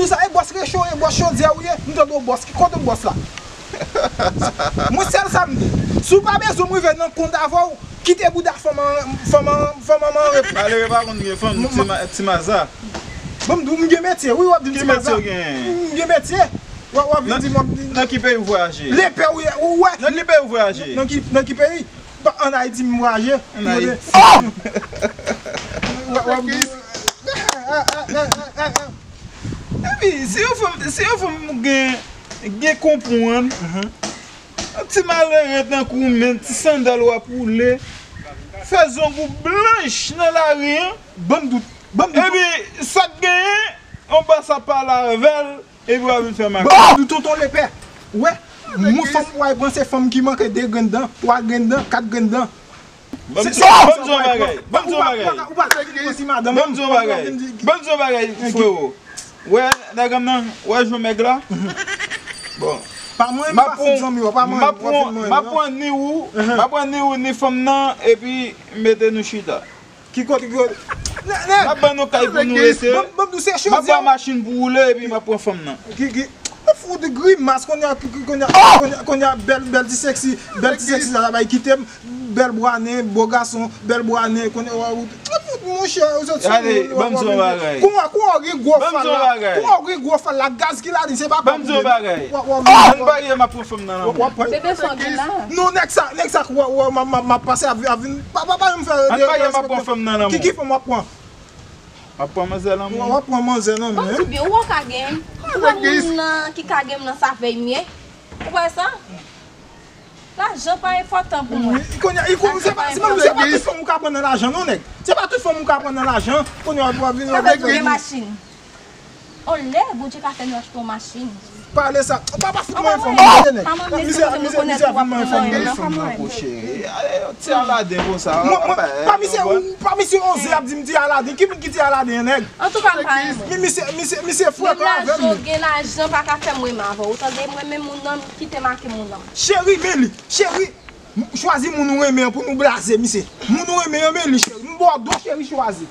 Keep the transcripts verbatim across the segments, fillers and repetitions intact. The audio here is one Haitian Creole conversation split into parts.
Sa e bòs recho, e bòs chodyè ou ye? M tande w bòs. Ki kote w bòs la? Mwen sèl sa m di. Si w pa bezwen m rive nan kont avè w, kite bouda fanm an, fanm an, fanm an an rep. Malere pa konn gen fanm, ti ma-, ti maza. Bon, m di w m gen metye, wi, w ap di m ti maza. Ki metye w genyen? M gen metye. W ap, w ap vin di m w ap di. Nan ki peyi w vwayaje? Lepè ou ye, ou wè. Nan ki peyi w vwayaje? Nan ki, nan ki peyi? Pa, ann Ayiti m vwayaje. Ann Ayiti. W ap, w ap di. Epi, si yon fanm, si yon fanm gen, gen konprann, yon ti malere tankou w menm, ti sandal w ap woule, fè zong ou blanch nan lari an. Ban m di w, ban m di w. Epi, sa k genyen, yon bòs ap pale avè l, epi w ap vin fè makak. Ban m di w, tonton Lepè. Wè, moun fanm ou al pran se fanm ki manke de grenn dan, twa grenn dan, kat grenn dan. Ban m di w yon bagay. Ban m di w yon bagay. Ban m di w yon bagay. Ban m di w yon bagay, frewo. Wè, nèg an nan, wè jwemèg la? Bon. M ap pran, m ap pran ni ou, m ap pran ni ou, ni fanm nan, epi mete nou chita. Ki kote, ki kote? M ap ban nou kay pou nou rete. M ap ban machin pou woule, epi m ap pran fanm nan. Ki, ki, ou fout grimas, kounye a, kounye a, kounye a, kounye a, bèl, bèl ti seksi, bèl ti seksi sa, sa bay kite m. Bèl bwa nen, bo gason, bèl bwa nen, konnen w ap fout monchè, ou sot sou. Gade, ban m di w yon bagay. Kouman, kouman w gen gwo fal la? Kouman w gen gwo fal la? Gaz ki ladan, se pa pa pou bebe. Ban m di w yon bagay. Ann pale, m ap pran fanm nan nan men. W ap pran? Bebe, sa w gen la? Non, nèg sa, nèg sa k wè, wè, m ap, m ap, m ap pase ap, ap vin. Pa, pa, pa, m fè. Ann pale, m ap pran fanm nan nan men. Ki, ki fanm w ap pran? M ap pran manzè nan men. W ap pran manzè nan men. Ban m di w byen, ou wè w ka gen. Ou wè moun nan ki ka gen m nan sa fè m ye. Ou wè sa? Lajan pa enpòtan pou mwen. Wi, kounye a, i kon-, se pa, se pa, se pa tout fanm ou ka pran nan lajan, non, nèg. Se pa tout fanm ou ka pran nan lajan. Kounye a, w ap vin, w ap vin. Ou gen machin. On lè, Bondye ka fè nou achte yon machin. Pale sa. Pa, pa fout mwen enfòm, tande, nèg. Mizè, mizè, mizè ap vin mwen enfòm, nèg. Fanm nan, cheri. Ti Aladen konsa. Mwen, mwen, pa misye, pa misye oze ap di m ti Aladen. Ki moun ki ti Aladen, nèg? Antouka, m pa renmen. Mi-, misye, misye, misye frekan avè m. Gen lajan, gen lajan pa ka fè m renmen avè w. Ou tande, mwen menm moun nan, m kite make moun nan. Cheri, men li. Cheri, m-, chwazi moun ou renmen an pou nou blaze, misye. Moun ou renmen an, men li, cheri. M ba w do, cheri, chwazi.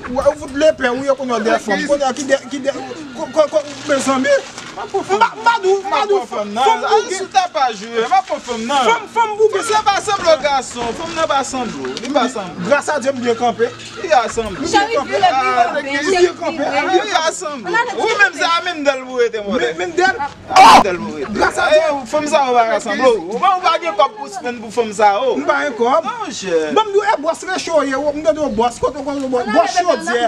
Ou, ou fout lepè, ou ye kounye a dèyè fanm. Kounye a ki dè, ki dè, ko, ko, ko, mezanmi. M pa, m pa di w, m pa di w, fanm, fanm bouke. Si w ta pa jwe, m ap pran fanm nan. Fanm, fanm bouke. Fanm nan pa sanble w gason, fanm nan pa sanble w. Li pa sanble w. Gras a Dye, m byen kanpe. Li pa sanble w. Cheri, vire, vire, vire, cheri, vire. Li pa sanble w. Ou menm se a Mendel pou rete, mòde. Mendel? Gras a Dye. Fanm sa yo pa ka sanble w. Ou pa, ou pa gen kòb pou spenn pou fanm sa yo. M pa gen kòb. Monchè. Ban m di w, e bòs recho ye, m tande w bòs, kote w konn bòs, bòs chodyè.